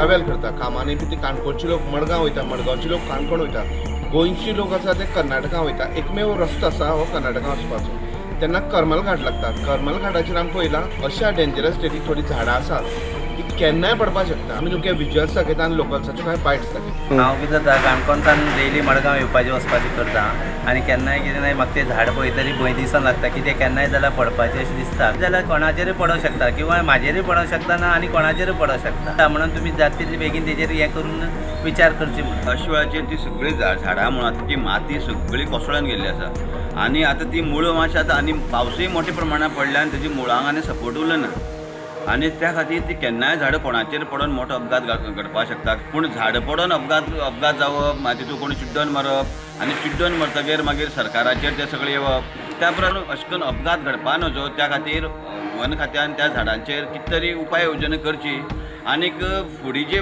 Travel करता कामांनी बी ती काणकोणचे लोक मडगांव वयता, मडगांवचे लोक काणकोण वयता, गोंयचे लोक आसा ते कर्नाटका वयता. एकमेव रस्तो आसा हो कर्नाटका वचपाचो. तेन्ना करमल घाट लागता. करमल घाटाचेर आमी पळयलां अशा डेंजरस स्टेटीक थोडीं झाडां आसात ती केन्नाय पडपाक शकता. आमी तुमकां विज्युअल्स दाखयता आनी लोकल्साच्यो कांय बायट्स दाखयता. हांव कितें जाता, काणकोणच्यान डेली मडगांव येवपाचें वचपाचें करता आनी केन्नाय कितें नाय म्हाका तें झाड पळयतरी भंय दिसूंक लागता की तें केन्नाय जाल्यार पडपाचें अशें दिसता. जाल्यार कोणाचेरूय पडोंक शकता किंवा म्हाजेरूय पडोंक शकता ना आनी कोणाचेरूय पडोंक शकता. म्हणून तुमी जाता तितले बेगीन तेजेर हें करून विचार करचे म्हणून. अशा वेळाचेर ती सगळीं झाडां मुळां ती माती सगळी कोसळून गेल्ली आसा आनी आतां ती मुळां मातशी आतां आनी पावसूय मोठ्या प्रमाणान पडल्यान तेजी मुळांक आनी सपोर्ट उरलो ना आनी त्या खातीर ती केन्नाय झाडां कोणाचेर पडोन मोठो अपघात घडपाक शकता. पूण झाडां पडोन अपघात जावप, मागीर तितून कोणी चिड्डोन मरप आनी चिड्डोन मरतगीर मागीर सरकाराचेर ते सगळें येवप, त्या प्रमाण अशें करून अपघात घडपा नजो. त्या खातीर वन खात्यान त्या झाडांचेर कितें तरी उपाय येवजण करची आनीक फुडें जे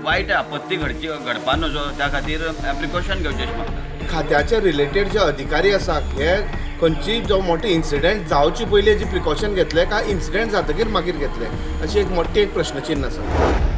वायट आपत्ती घडपा नजो त्या खातीर प्रिकॉशन घेवचें अशें मागता. खात्याचे रिलेटेड जे अधिकारी आसात हे खंयची जो मोठे इन्सिडेंट जावचे पयलीं जी प्रिकॉशन घेतले काय इन्सिडेंट जातकीर मागीर घेतले अशी एक मोठी एक प्रश्नचिन्ह आसा.